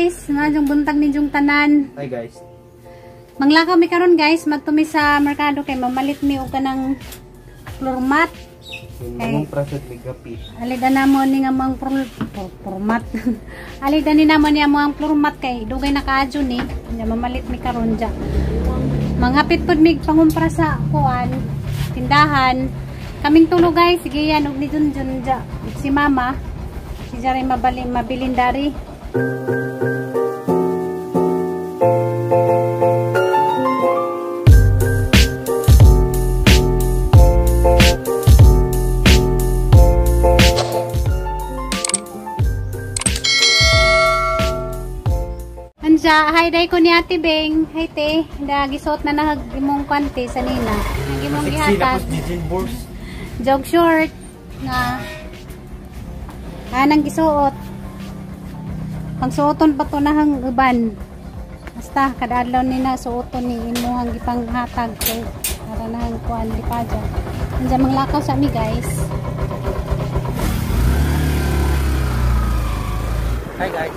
guys, maayong buntag ninyong tanan. Hi guys. Manglakaw mi karon guys, magtumi sa merkado kay mamalit mi og kanang floormat. Mong prasad mi gapi. Alida namo ni nga mga floormat. Alida ni namo niya mo ang floormat kay dugay na kaadyo ni. Nya mamalit mi karon ja. Mangapit pud mig pangumpra sa kuan tindahan. Kaming tulo guys, sige yan og ni Junjun ja. Si mama si Jare mabali mabilin dari. Anja, hi day ko ni Ate Beng. Hi te, da gisuot na nahag imong kwante sa nina. Nag imong gihatag. Jog short na anang gisuot. Pangsuoton pa to nahang uban. Basta kada adlaw ni na suoton ni imuhang gipanghatag kay para nahang kuan di pa dyan. Anja manglakaw sa mi guys. Hi guys.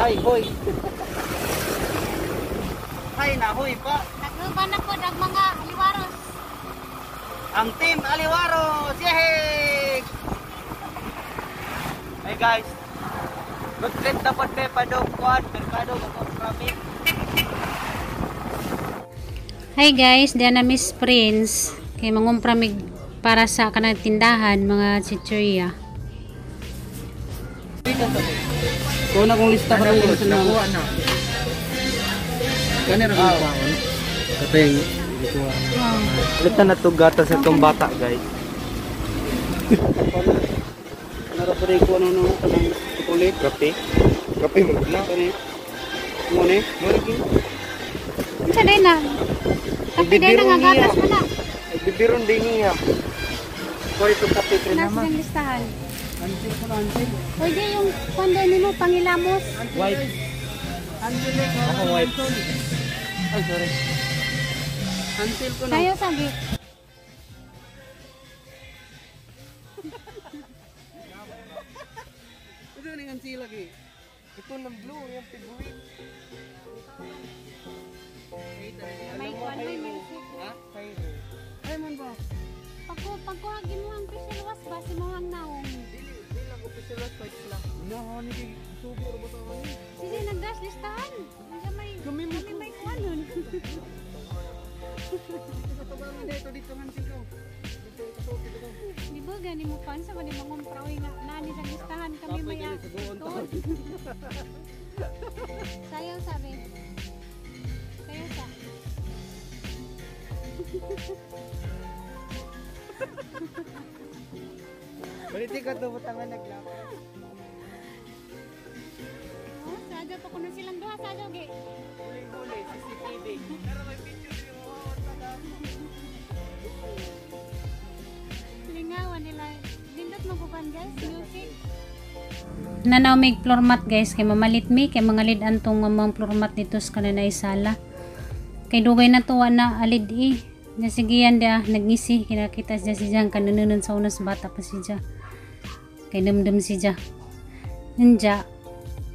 Hi hoy. Hi na hoy pa. Nagruban na po ang mga aliwaros. Ang team Aliwaros. Yehey! Hey guys. Good trip na pod me padong kuan merkado ko prami. Hi guys, diyan na Miss Prince kay mangumpra mig para sa kanang tindahan mga chichirya. Kuha na kong lista pa rin sa nakuha na. Kani ra ko paon. Katay ikuha. Lita na to gata sa tong bata guys. Nara pa rin ko ano no kanang chocolate, kape. Kape mo na kani. Mo ni, mo ni. Unsa day na? Kape day na nga gatas mo na. Bibiron din niya. Sorry to kape pre naman. Nasa listahan. Pwede yung kondo nimo pangilamos. White. Ako white. Ay, sorry. Until ko na. Tayo sabi. Ito na yung ansil lagi. Ito ng blue, yung piguin. May kuan may music. Ha? Ay man ba? Pagkuha gimuhang facial wash ba si mohang naong. Sige, nagdas listahan. Nandiyan may kami may kuan nun. Di ba gani mo pan sa mani mangumpra oy nga nani sa listahan kami may ito. Sayaw sabi. Sayaw sa. Baliti ka to butangan naglapit. Oh, sadyo pa kuno silang duha sadyo ge. Huli-huli CCTV. Pero may picture yung Lingawan nila. Lindot mo kuan guys, music. Nanaw mig floor mat guys kay mamalit mi kay mga lid-an tong mga floor mat dito sa kananay sala. Kay dugay na tuwa na alid eh. Nya sige yan dia nagngisi kinakita siya si Jang kanununan sa unas bata pa si Ja. Kay dumdum si Ja. Nanja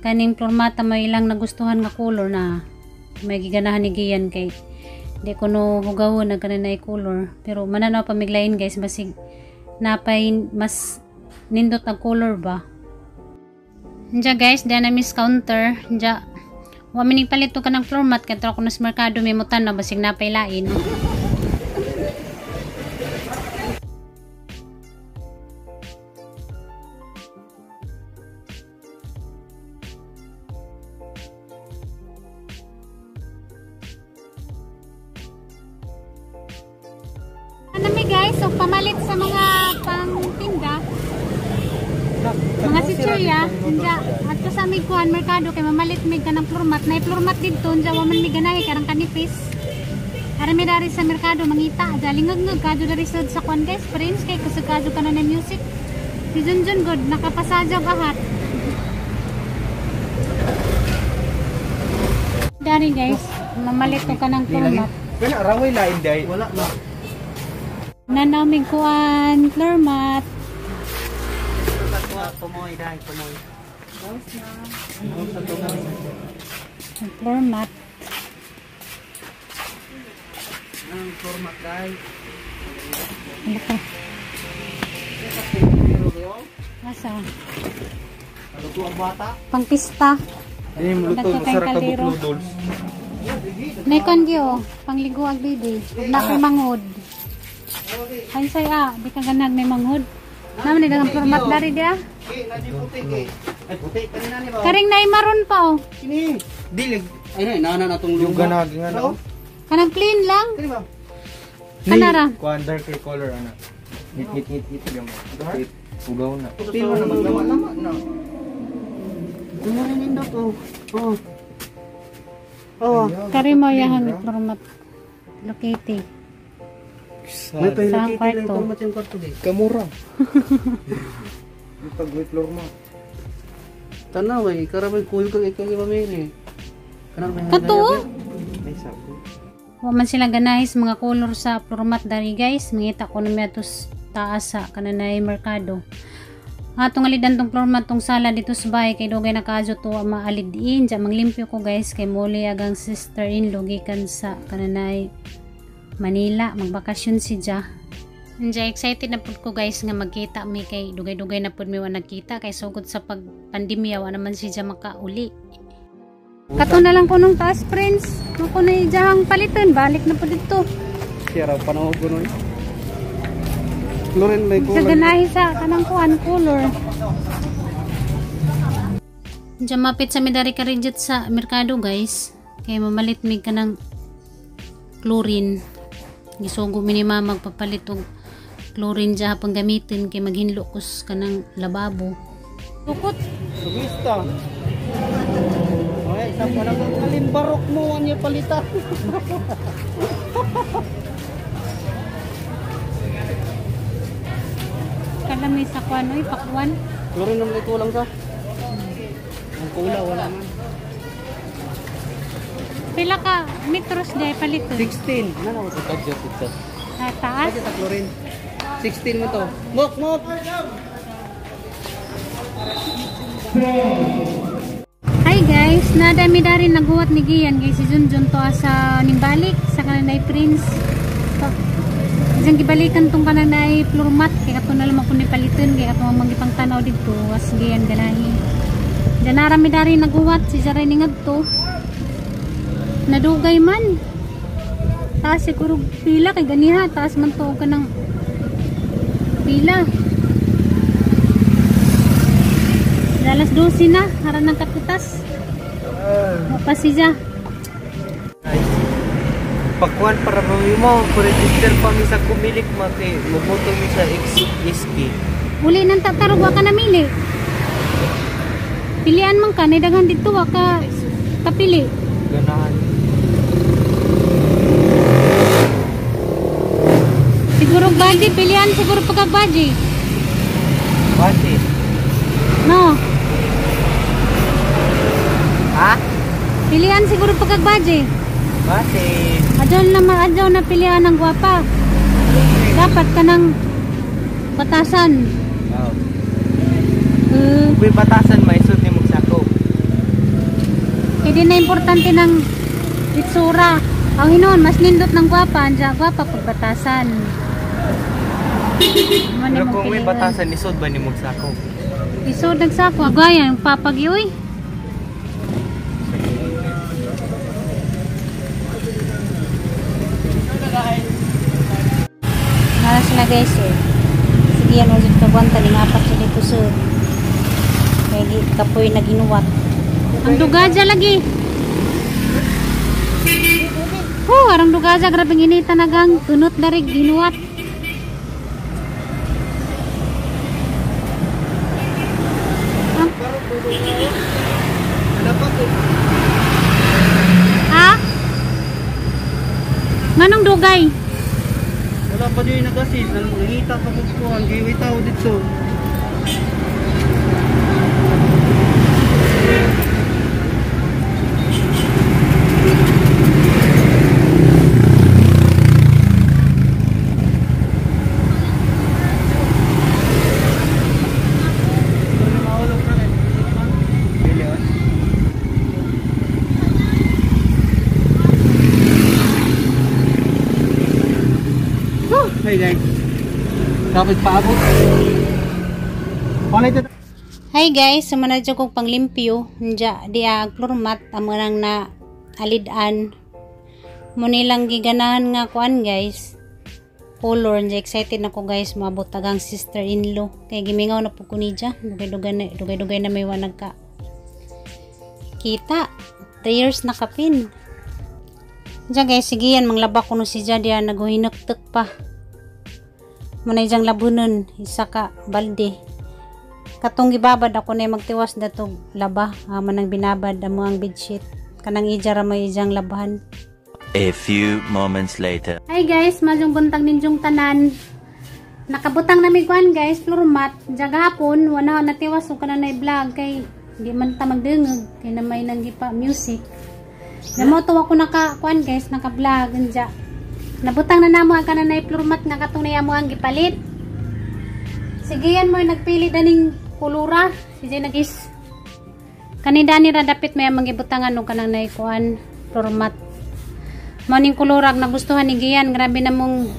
kaning floor mat may ilang nagustuhan nga color na may giganahan ni Gian kay di ko no hugawon ang kananay color pero mananaw pa miglain guys basig napay mas nindot ang color ba. Nanja guys diya na miss counter nja wa mining palit to kanang floor mat kay ko nas merkado may mutan na basig napay lain. Guys, so pamalit sa mga pangtinda mga chichirya nja adto sa aming kuan merkado kay mamalit mig kanang floor mat na floor mat didto nja wa man mi ganahi karang kanipis ara mi dari sa merkado mangita dya lingag-ngag kadyo dari sa kuan guys Prince kay kusog kadyo kanon na music si Junjun good nakapasadya og ahat dari guys mamalit og kanang floor mat wala raway lain day wala na nanamig kuan floor mat. Tumoy dai tumoy. Ang floor mat. Ang floor mat guys. Ano ka? Asa? Luto ang bata. Pangpista. Hindi mo luto, Dagko kay masarap ka kaldero. noodles. Nikon gyo, pangligo ag baby. Ug na kay manghod. Ay say ah, di ka ganag may manghod. Naman ni daghang floor mat dari dia. Eh, nadi puti kay. Ay puti kanina ni ba? Karing nay maron pa oh. Kini. Dilig. Ay na, nana na tong Yung luma. ganagi nga na. Kanang clean lang. Kini ba? Kanara. Kuan darker color ana. Ngit ngit ngit ngit gamay. Ngit. Ugaw na. Pilo na maglama-lama na. Ano rin nindot oh. Oh. Oh. Kari mo yahan floor mat. Locate. May Sa pahilakiti lang kwarto. floor mat yung kwarto eh. Kamura. Yung pag may floor mat. Tanaw eh, karabay kuyog kang ikaw gipamili. Kanang may Kato oh. Ay sako. Wa man sila ganahi sa mga color sa floor mat dari guys. Mangita ko na atos taas sa kananay merkado. Atong alidan tong floor mat tong sala dito sa bahay kay dugay na kaadyo to maalidin. Diya manglimpyo ko guys kay muli agang sister-in-law gikan sa kananay Manila. Magbakasyon si Ja. Diya excited na pud ko guys nga magkita mi kay dugay-dugay na pud mi wa nagkita kay sugod sa pag pandemya wa naman si Ja makauli. Kato na lang ko nung taas, friends. Nung ko na ijahang palitan, balik na po dito. Siya raw panahon ko nun. Loren may Sa ganahi sa kanang kuan color. Diyan mapit sa midari karinjit sa merkado guys. Kay mamalit mig kanang chlorine. Gisugo mi ni mama magpapalit og chlorine diya pang gamitin kay maghinlo kus kanang lababo. Tukot. Sugista. Okay, isa pa lang ang alimbarok mo ang niya palitan. Kalami sa kuan oy pakwan. Loren naman ay kulang sa. Ang kula wala man. Pila ka metros diay paliton? 16. Nana ko sa tagyo ito. Ah, taas. Kasi ta Loren. 16 mo to. Mok mok. Hi guys, nadami dari naghuwat ni Gian kay si Junjun to sa nimbalik sa kananay Prince. Diyan gibalikan tong kananay floor mat kay kato na lang ako ni paliton kay kato ang magipang tanaw didto was Gian ganahi. Diyan narami dari naghuwat si Jaray ni ngadto. Nadugay man. Taas siguro pila kay ganiha, taas man to kanang pila. Alas 12 na, haran ng kapitas. Mapasija. Guys. Pagkuan para mo, register pa mi sa Kumilik ma kay moboto mi sa XSK. Uli nang tatarog wa ka namili. Pilian man ka, nay daghan didto wa ka kapili. Ganahan. Siguro body, pilian siguro pagka body. Bati. No, Ha? pilian siguro pagka body. Bati. Adyaw na adyaw na pilian ang gwapa. Dapat ka ng batasan. Oh. Uh, Uy, batasan maisod ni magsako. Hindi na importante ng itsura. Ang hinon, mas nindot ng gwapa, andya gwapa pagbatasan. Man Pero imong kung may pilian. batasan isod ba ni magsako? Isod nagsako. Agayan, papagi uy. Nara sila guys eh. Sige yan, ulit kagwanta. Lingapat sila dito sa kaya kapoy na ginuwat. Ang dugaja lagi. Oh, arang dugaja. Grabe inita nagang tunot na rin ginuwat. Ha? Nganong dugay? Wala pa din nagasis, nangita pa ko kuan, giwi tao dito. Dapat paabot. Wala ito. Hi guys, sumana jud kog panglimpyo. Nja di ang floor mat amo nang na alid-an. Mo nilang giganahan nga kuan guys. Color nja excited na ko guys moabot tagang sister-in-law. Kay gimingaw na pud ko niya. Dugay-dugay na dugay-dugay na may wa nagka kita. 3 years na kapin. Diyan guys, sige yan, manglaba ko no si Jadia, naguhinuktok pa. Muna ijang labunon, isa ka balde. Katong gibabad ako na magtiwas datog laba, manang binabad amo ang bedsheet. Kanang ija ra may ijang labahan. A few moments later. Hi guys, maayong buntag ninyong tanan. Nakabutang na mi kuan guys, floor mat. Diya gahapon, wala natiwas og kanang na vlog kay di man ta magdungog kay na may nanggipa music. Namo to ako naka kuan guys, naka vlog anja. Nabutang na namo ang kanang floor mat nga katong na mo ang gipalit. Sige yan mo nagpili daning kulura. Sige nagis. Kanida ni ra dapit may mangibutangan og kanang nay kuan floor mat. Morning kulurag nagustuhan ni Gian, grabe na mong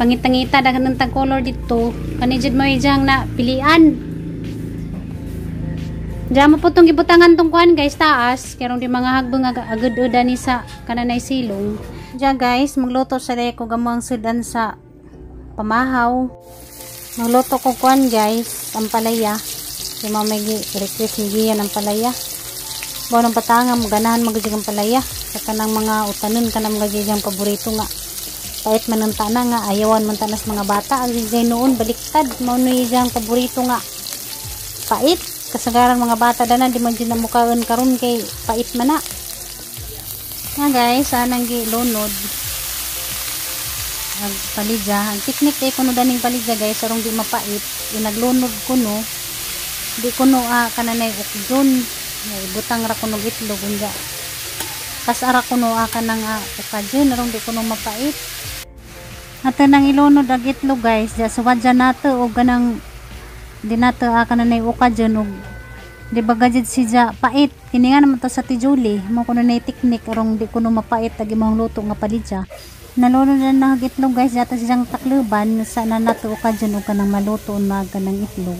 pangitangita daghan ng tag color dito. Kani jud mo ijang na pilian. Diyan mo po tong gibutangan tong kuan guys taas, kay di mga hagbong agud ni sa kananay silong. Diyan guys, magluto sa ko gamang sudan sa pamahaw. Magluto ko kuan guys, ampalaya. Kay mao may request ni Gian ampalaya. Bawo ng patanga mo ganahan mo gud ampalaya. Sa kanang mga utanon kanang mga jud paborito nga. Pait man ang tana nga ayawan man tanas mga bata ang jud noon baliktad mao ni iyang paborito nga pait. Kasagaran mga bata dana di man jud na mukaon karon kay pait man na. Nga guys, anang gilunod ang palidya. Ang teknik kay kuno daning palidya guys, arong di mapait. Inaglunod kuno, di kuno kananay ukjon. Ibutang ra kuno itlog unja. Kas ara kuno kanang ukadyon arong di kuno mapait. Ato nang ilunod ag itlog guys, ja suwadya nato og kanang di nato kananay ukadyon og di ba gajid siya pait. Kini nga naman to sa Tijuli, mo kuno nay teknik arong di kuno mapait ag imong luto nga palidya. Nalunod na nag itlog guys, yata siyang takluban sa na nato ukadyon og kanang maluto na kanang itlog.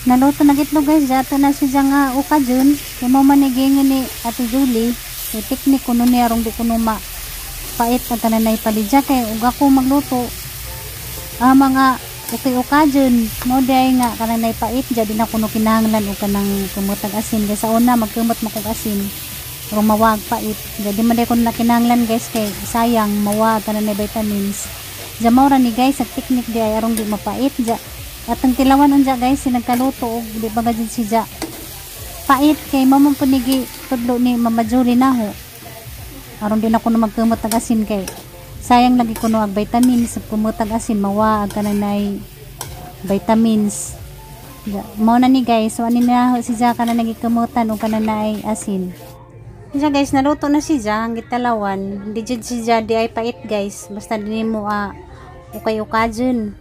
Naluto na itlog guys, yato na siya nga ukadyon. Kay mo man ni Ate Julie, kay teknik kuno niya arong di kuno mapait ang kananay palidya kay ug ako magluto mga okay ukadyon mo day nga kananay pait ja di na kuno kinahanglan og kanang kumutag asin kay sa una magkumot mo kog asin pero mawag pait ja di man day kuno na kinahanglan guys kay sayang mawag kananay vitamins. Ja mao ra ni guys ang teknik di ay arong di mapait ja. At ang tilawan unja guys sinagkaluto og di ba gajud si ja pait kay mao man pud ni tudlo ni Mama Julie naho aron di na kuno magkumot og asin kay sayang lagi kuno ang vitamins kumot og asin mawa ang kananay vitamins. Ja, mao na ni guys, so ani na si Ja kana nagikumutan og kananay asin. Ja guys, naluto na si Ja ang gitalawan. Di jud si Ja di ay pait guys, basta dinhi mo ukay-ukadyon.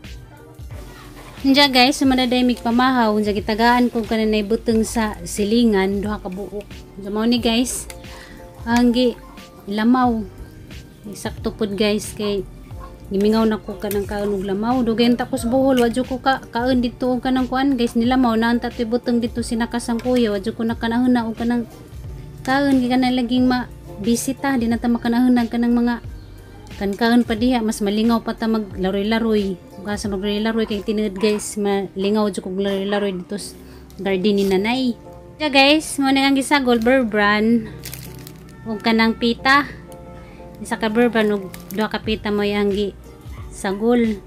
Unja guys, sumadaday mig pamahaw, unja gitagaan ko kananay buteng sa silingan duha ka buok. Unja mao ni guys, ang gi lamaw. Sakto pud guys kay gimingaw na ko kanang kaon og lamaw. Dugay ta ko sa Bohol, wa jud ko ka kaon dito og kanang kuan guys, nilamaw na ang tatoy buteng dito sinakasang kuya, wa jud ko nakanahuna og kanang kaon gikan na laging ma bisita, di na ta makanahuna kanang mga kankaon pa diha, mas malingaw pa ta maglaroy-laroy. Kung sa maglaroy-laroy kay tinuod guys, malingaw jud kog laroy-laroy dito sa garden ni nanay. Ja guys, mo na ang gisagol Bear Brand ug kanang pita. Isa ka Bear Brand ug duha ka pita mo ang gisagol.